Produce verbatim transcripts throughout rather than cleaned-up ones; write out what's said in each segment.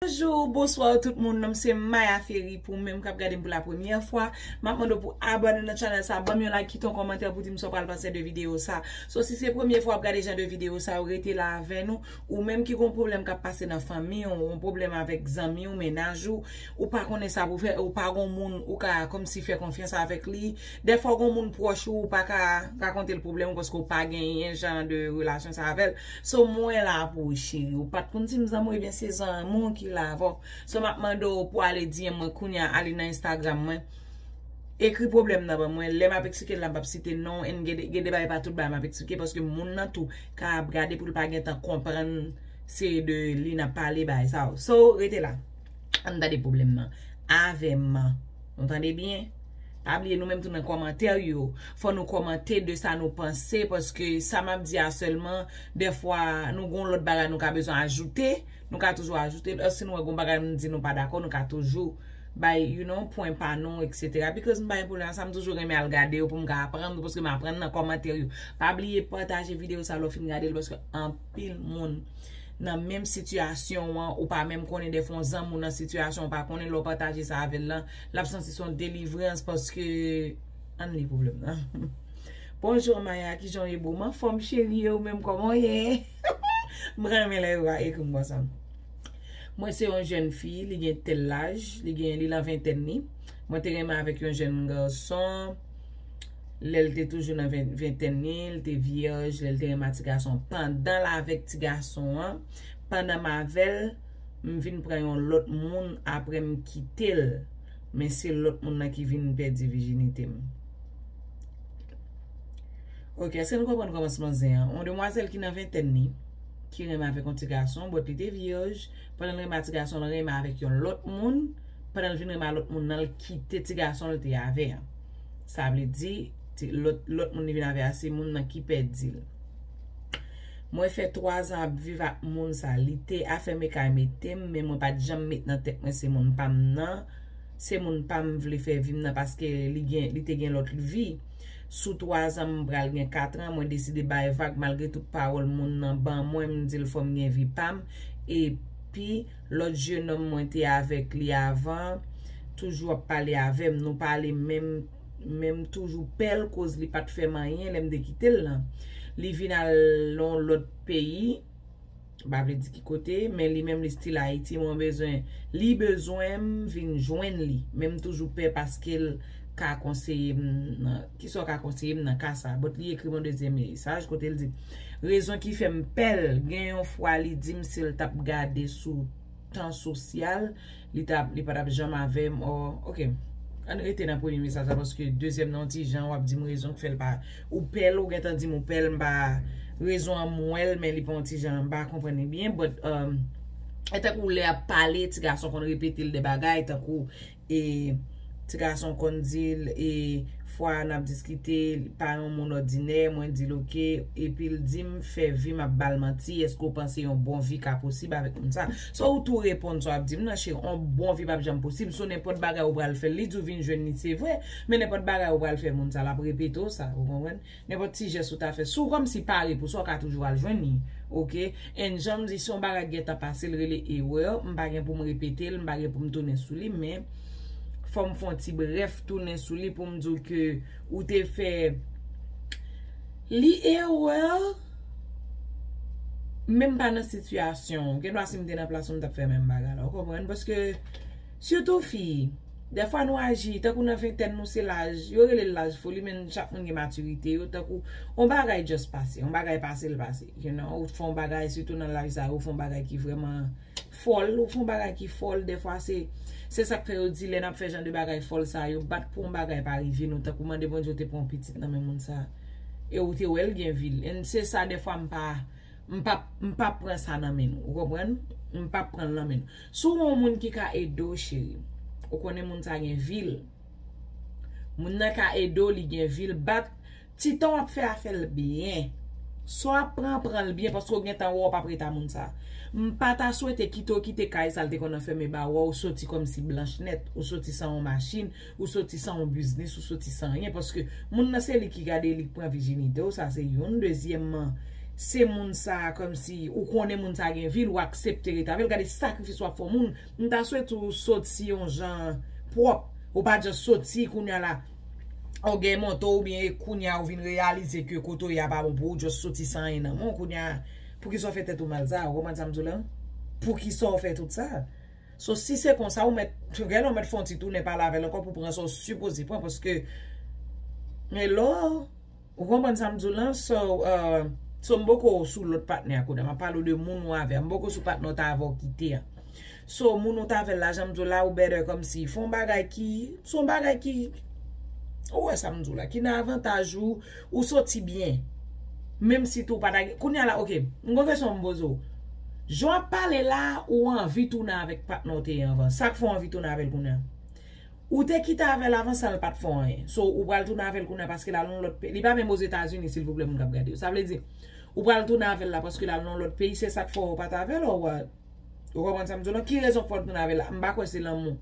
Bonjou, bonswa tout moun, non m se Maya Ferry. Pou menm k ap gade m pou la premyè fwa, m ap mande w pou abòne nan chanèl sa, ban m yon like, kite yon kòmantè pou di m sa w pral panse de videyo sa. So si se premye fwa w ap gade jan de videyo sa yo, rete la avè nou. Ou menm ki gon pwoblèm k ap pase nan fanmi w, yon pwoblèm avèk zanmi w, mennaj ou, ou pa konnen sa pou fè, ou pa gon moun ou ka kòmsi fè konfyans avèk li. Dèfwa gon moun pwòch ou, ou pa ka rakonte l pwoblèm ou paske ou pa genyen jan de relasyon sa avè l. So mwen la pou ou cheri. Ou pa t konn si m zanmi w, ebyen se zanmi w ki la avè w. So m ap mande w pou ale D M mwen kounye a, ale nan Instagram mwen. Ekri pwoblèm nan ban mwen. Lè m ap eksplike l la, m p ap site non, and gen de, gen de bagay pa tout bagay m ap eksplike paske moun nan tou ka ap gade pou l pa gentan konprann se de li n ap pale bagay sa yo. So rete la. Ann tande pwoblèm nan. Avè m. Nou tande byen? Pa bliye nou menm tou nan kòmantè yo. Fò nou kòmante de sa nou panse paske sa m ap di a sèlman, dèfwa nou gon lòt bagay nou ka bezwen ajoute, nou ka toujou ajoute l. Èske nou wè gon bagay nou di nou pa dakò, nou ka toujou bay, you know, pwen pa nou, et cetera. Because m pa gen pwoblèm ak sa, m toujou renmen al gade yo pou m ka aprann tou, paske m aprann nan kòmantè yo. Pa bliye pataje videyo sa lè w fin gade l, paske anpil moun nan menm sitiyasyon an, ou pa menm konnen, dèfwa yon zanmi w nan sitiyasyon ou pa konnen, lè w pataje sa avè l lan, l ap santi se yon delivrans paske, ann li pwoblèm nan. Bonjou Maya, kijan w ye boo? M anfòm cheri, e ou menm kòman w ye? M renmen lè yo ekri m konsa. Mwen se yon jèn fi, li gen tèl laj, li gen, li nan ventèn li. Mwen te renmen avèk yon jèn gason, lè l te toujou nan ven-, ventèn li, l te vyèj, lè l te renmen a ti gason. Pandan l avèk ti gason an, pandan m avè l, m vin pran yon lòt moun, apre m kite l. Men se lòt moun nan ki vin pèdi vijinite m. Ok, èske nou konprann kòmansman zen an? Yon demwazèl ki nan ventèn li, ki renmen avèk yon ti gason, but li te vyèj, pandan l renmen a ti gason, l renmen avèk yon lòt moun, pandan l vin renmen a lòt moun nan, l kite ti gason l te avè a. Sa vle di, ti, lòt, lòt moun li vin avè a, se moun nan ki pèdi l. Mwen fè twa zan ap viv ak moun sa. Li te afème kay mete m, men mwen pa t janm met nan tèt mwen se moun pa m nan. Se moun pa m vle fè vi m nan paske li gen, li te gen lòt vi. Sou twa zan m pral gen kat an, mwen deside bay vag malgre tout pawòl moun nan ban mwen, m di l fò m gen vi pa m. Epi, lòt jenòm mwen te avèk li avan, toujou ap pale avè m. Nou pale menm, menm toujou pè l koz li pa t fè m anyen lè m te kite l lan. Li vin al nan yon lòt peyi, m pa vle di ki kote, men li menm li still Ayiti, mwen bezwen, li bezwen m vin jwenn li. Men m toujou pè paske l ka konseye m nan, kisa w ka konseye m nan ka sa? But li ekri m yon dezyèm mesaj kote l di, rezon ki fè m pè l, gen yon fwa li di m si l t ap gade sou tan sosyal, li t ap, li pa t ap janm avè m, or, ok. Ann rete nan premye mesaj la, paske dezyèm nan yon ti jan, w ap di m rezon k fè l pa, ou pè l, ou gentan di m ou pè l, m pa, rezon an m wè l, men li pa yon ti jan, m pa konprann li byen, but, um, e tankou lè y ap pale, ti gason konn repete l de bagay, tankou, e, ti gason konn di l, e, fwa n ap diskite, li pa yon moun òdinè, mwen di l ok, epi l di m fè vi m ap ba l manti, èske w panse yon bon vi ka posib avèk moun sa? So ou tou reponn sa w ap di m nan, cheri, yon bon vi p ap janm posib, so nenpòt bagay ou pral fè l, li di w vin jwenn li, se vre, men nenpòt bagay ou pral fè moun sa, l ap repete w sa, ou konprann? Nenpòt ti jès ou ta fè, si w kòmsi pare pou sa, w ka toujou al jwenn li, ok? And jan m di, si yon bagay gentan pase, l rele erè, m pa gen pou m repete l, m pa gen pou m tounen sou li, men fò m fè yon ti brèf tounen sou li pou m di w ke ou te fè li erè, men m pa nan sitiyasyon w. Gen dwa si m te nan plas ou, m t ap fè menm bagay la, ou konprann? Paske, sitou fi, dèfwa nou aji, tankou nan ventèn nou se laj, yo rele l laj foli, men chak moun gen matirite yo, tankou, yon bagay just pase, yon bagay pase l pase, you know, ou fè yon bagay, sitou nan laj sa, ou fè yon bagay ki vrèman fòl, ou fè yon bagay ki fòl, dèfwa se, se sa k fè yo di lè n ap fè jan de bagay fòl sa, yo bat pou yon bagay pa rive nou, tankou mande Bondye w te pran yon pitit nan men moun sa, e ou te wè l gen vi l, and se sa dèfwa m pa, m pa, m pa pran sa nan men nou, ou konprann? M pa pran l nan men nou. Si w wè yon moun ki ka ede w, cheri, ou konnen moun sa gen vi l. Moun nan ka ede w, li gen vi l, bat, ti tan w ap fè afè l byen. Si w ap pran, pran l byen, paske w gentan wè w p ap ret a moun sa. M pa ta swete kite w kite kay sa l te konn anfème ba w, ou soti kòmsi blanch nèt, ou soti san yon machin, ou soti san yon biznis, ou soti san anyen, paske moun nan se li ki gade, li k pran vijinite w, sa se youn. Dezyèmman, se moun sa a, kòmsi ou konnen moun sa a gen vi l, ou aksepte rete avè l. Gade sakrifis w ap fè yon moun. M ta swete ou soti yon jan pwòp. Ou pa just soti kounye a la, ou gen monte w oubyen e kounye a ou vin reyalize ke kote w ye a pa bon pou ou, just soti san anyen nan men w. Kounye a, poukisa w fè tèt ou mal sa? Ou konprann sa m di w la? Poukisa w fè tout sa? So, si se konsa, ou mèt, gen lè w mèt fè yon ti tounen pale avè l ankò pou pran sa w sipoze pran, paske, hello, ou konprann sa m di w lan? So, uh, so m poko sou lòt patnè a kounye a, m ap pale w de moun ou avè a, m poko sou patnè w ta avè w kite a. So, moun ou t avè l la, jan m di w la, ou better kòmsi fè yon bagay ki, se yon bagay ki, ou wè sa m di w la, ki nan avantaj ou, ou soti byen. Menm si tou w pa ta gen, kounye a la, oke, m gon kesyon m poze w. Jan w ap pale la, ou anvi tounen avèk patnè w te ye anvan. Sa k fè w anvi tounen avè l kounye a? Ou te kite avè l avan san l pa t fè w anyen. So, ou pral tounen avè l kounye a paske l al yon lòt peyi. Li pa menm Ozetazini, silvouplè, moun k ap gade yo. Sa vle di, ou pral tounen avè l la paske l al yon lòt peyi, se sa k fè w pa t avè l, or what? Ou konprann sa m di w lan? Ki rezon k fè w tounen avè l la? M pa kwè se lanmou.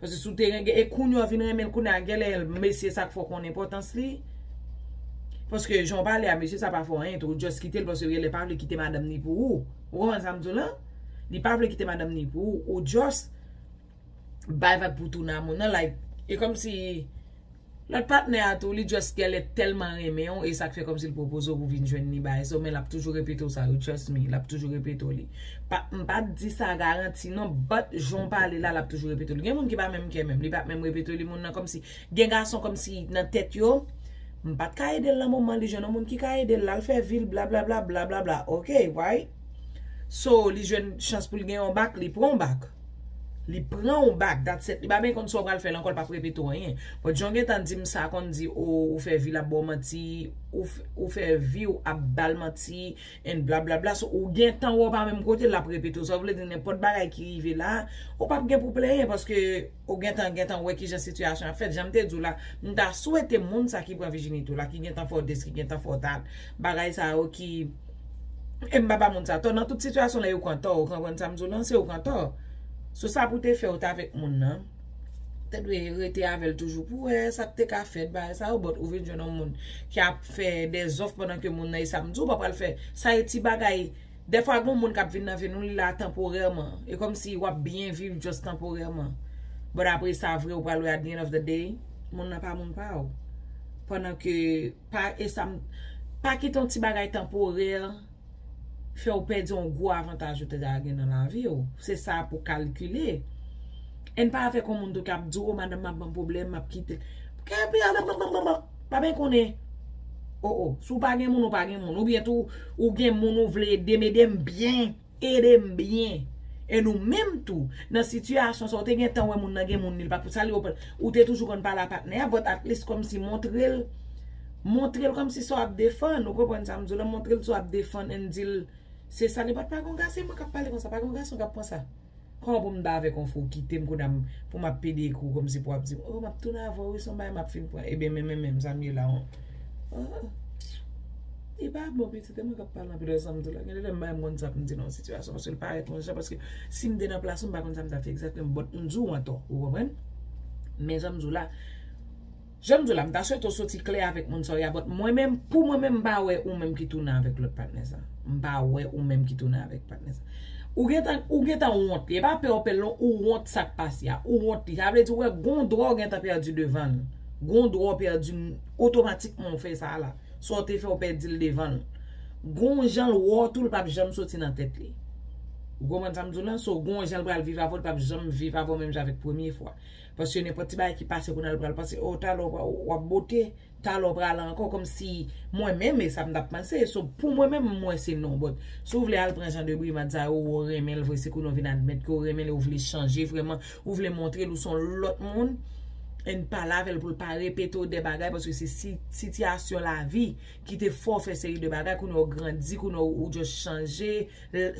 Paske si w te renmen, e kounye a w vin renmen l, kounye a, genlè mesye sa k fè w konn enpòtans li. Paske jan w pale a mesye sa pa fè w anyen tou, ou just kite l paske genlè pa vle kite madanm ni pou ou. Ou konprann sa m di w lan? Li pa vle kite madanm ni pou ou, ou just bay vag pou tounen a moun nan, like, e kòmsi lòt patnè a tou, li just genlè tèlman renmen w, e sa k fè kòmsi l pwopoze w pou vin jwenn li bagay sa, men l ap toujou repete w sa yo, trust me, l ap toujou repete w li. Pa, m pa t di sa garanti non, but jan w pale la, l ap toujou repete w li. Gen moun ki pa menm kè menm, li p ap menm repete w li, moun nan kòmsi, gen gason kòmsi nan tèt yo, m pa t ka ede l nan moman, li jwenn yon moun ki ka ede l, l al fè vi l, blablabla, blablabla, ok, right? So, li jwenn chans pou l gen yon bak, li pran yon bak. Li pran yon bak, that's it. Li pa menm konn si w pral fè l ankò, l p ap repete w anyen. But jan w gentan di m sa, konn di, o, ou fè vi l ap ba w manti, ou f-, ou fè vi w ap ba l manti, and blablabla. So, ou gentan wè w pa menm kote, l ap repete w. Sa vle di nenpòt bagay ki rive la, ou p ap gen pou plenyen, paske ou gentan, gentan wè kijan sitiyasyon ap fèt. Jan m te di w la, m ta swete moun sa ki pran vijinite w la, ki gentan fè w this, ki gentan fè w that, bagay sa yo ki E m pa ba moun sa tò. Nan tout sitiyasyon la, yo pran tò. Ou konprann sa m di w lan? Se yo pran tò. So sa pou te fè w t avèk moun nan, te dwe rete avè l toujou pou wè sa k te ka fèt, bagay sa yo, but ou vin jwenn yon moun ki ap fè dèzòf pandan ke moun nan, e sa m di w, pa pral fè. Sa e ti bagay. Dèfwa, gen moun k ap vin nan vi nou, li la tanporèman. E kòmsi w ap byen viv just tanporèman. But apre sa, vre, ou pral wè at the end of the day, moun nan pa moun pa w. Pandan ke, pa, e sa m, pa kite yon ti bagay tanporè fè w pèdi yon gwo avantaj ou te ta gen nan lavi w. Se sa pou kalkile. E n pa avèk yon moun tou k ap di w, o, madanm m ap ban m pwoblèm, m ap kite l. Pa byen konnen. O, o, si w pa gen moun, ou pa gen moun. Oubyen tou, ou gen moun ou vle ede m, ede m byen. Ede m byen. E nou menm tou, nan sitiyasyon sa, ou te gentan wè moun nan gen moun li, l pa pou sa li, ou te toujou konn pale a patnè a, but at least kòmsi montre l, montre l kòmsi sa w ap defann, ou konprann sa m di w lan, montre l sa w ap defann and di l, se sa li, but pa gen yon gason, se mwen k ap pale konsa, pa gen yon gason k ap pran sa. Kòman pou m ta avèk yon fi w kite m kounye a m, pou m ap pede ekou kòmsi pou w ap di m, o, m ap tounen avè w wi, se yon bagay m ap fin pran. Ebyen, men, men, men, sa m ye la, on. Ah, e pa bon, pitit, e mwen k ap pale anpil wè sa m di w la. Gen de lè m pa menm konn sa pou m di nan yon sitiyasyon, paske l parèt yon jan, paske si m te nan plas ou, m pa konn sa m ta fè egzakteman, but m di w antò, ou konprann? Men jan m di w la, Jan m di w la, m ta swete w soti klè avèk moun sa w ye a, but mwen menm, pou mwen menm, m pa wè ou menm ki tounen avèk lòt patnè sa. M pa wè ou menm ki tounen avèk patnè sa. Ou gentan, ou gentan wont li. E pa pè w pè l non, ou wont sa k pase a. Ou wont li. Sa vle di, ou wè, gon dwa w gentan pèdi devan l. Gon dwa w pèdi otomatikman w fè sa la. Sa w te fè, w pèdi l devan l. Gon jan l wè w tou, l p ap janm soti nan tèt li. Ou konprann sa m di w lan? So, gon jan l pral viv avè w, l p ap janm viv avè w menm jan avèk premye fwa. Paske nenpòt ti bagay ki pase kounye a, l pral panse, o, talè w ap bote, talè w pral ankò, kòmsi mwen menm, e sa m t ap panse. So, pou mwen menm, mwen se non. But, si w vle al pran jan de brimad sa yo, ou renmen l vre, se kounye a w vin admèt ke w renmen l, ou vle chanje vrèman, ou vle montre l ou se yon lòt moun, and pale avè l pou l pa repete w de bagay, paske se si, sitiyasyon lavi ki te fè w fè seri de bagay, kounye a w grandi, kounye a w just chanje,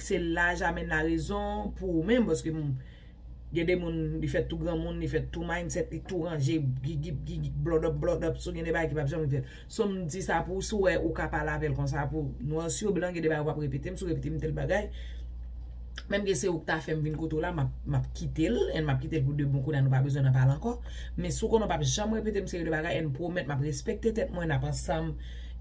se laj amèn larezon pou ou menm, paske m, Gen de moun, li fèt tou granmoun, li fèt tou mindset, li tou ranje, gigip, gigip, blòdòp, blòdòp, so gen de bagay ki p ap janm rive. So m di sa pou ou, si w wè ou ka pale avè l konsa, pou nwa sou blan, gen de bagay w ap repete m, si w repete m tèl bagay, menm ke se ou k ta fè m vin kote w la, m ap, m ap kite l, and m ap kite l pou de bon, kounye a nou pa bezwen nan pale ankò. Men si w konnen w p ap janm repete m seri de bagay, and pwomèt m ap respekte tèt mwen, n ap ansanm,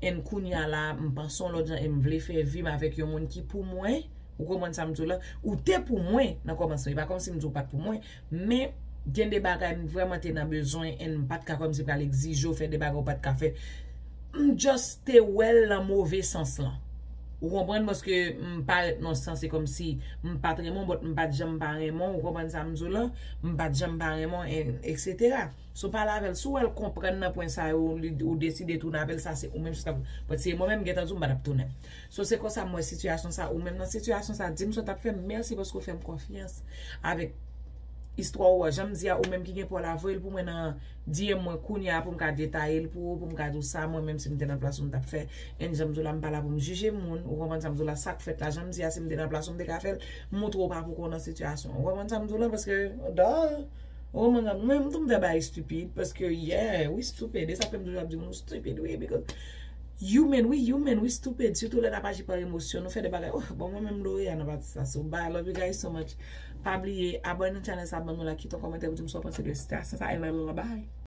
And kounye a la, m panse yon lòt jan e m vle fè vi m avèk yon moun ki pou mwen. Ou konprann sa m di w la? Ou te pou mwen nan kòmansman. E pa kòmsi m di w pa t pou mwen. Men, gen de bagay m vrèman te nan bezwen and m pa t ka kòmsi pral egzije w fè de bagay ou pa t ka fè. M just te wè l nan move sans lan. Ou konprann? Paske m parèt nan sans se kòmsi m pa t renmen w, but m pa t janm pa renmen w. Ou konprann sa m di w la? M pa t janm pa renmen w, and et cetera. So pale avè l. Si w wè l konprann nan pwen sa yo, li, ou deside tounen avè l, sa se ou menm ki t ap. But se mwen menm gentan di w m pa t ap tounen. So se konsa m wè sitiyasyon sa. Ou menm nan sitiyasyon sa, di m sa w t ap fè m, mèsi paske w fè m konfyans avèk istwa w. Jan m di a, ou menm ki gen pa w la, voye l pou mwen nan D M mwen kounye a pou m ka detaye l pou ou, pou m ka di w sa mwen menm si m te nan plas ou m t ap fè. And jan m di w la, m pa la pou m jije moun. Ou konprann sa m di w la, sa k fèt la, jan m di a, si m te nan plas ou m te ka fè l, m montre w pa pou kò nan sitiyasyon. Ou konprann sa m di w la, paske, duh. Ou konprann sa, mwen m tou m fè bagay stupid, paske, yeah, wi stupid. E sa fè m toujou ap di moun stupid, wi, because human, wi human, wi stupid. Sitou lè n ap aji pa emosyon, nou fè de bagay. Oh, bon, mwen menm Loreal nan pati sa. So, bye, I love you guys so much. Pa bliye, abòne nan channel sa, ban nou like, kite yon kòmantè pou di m sa w panse de sitiyasyon sa. And bye.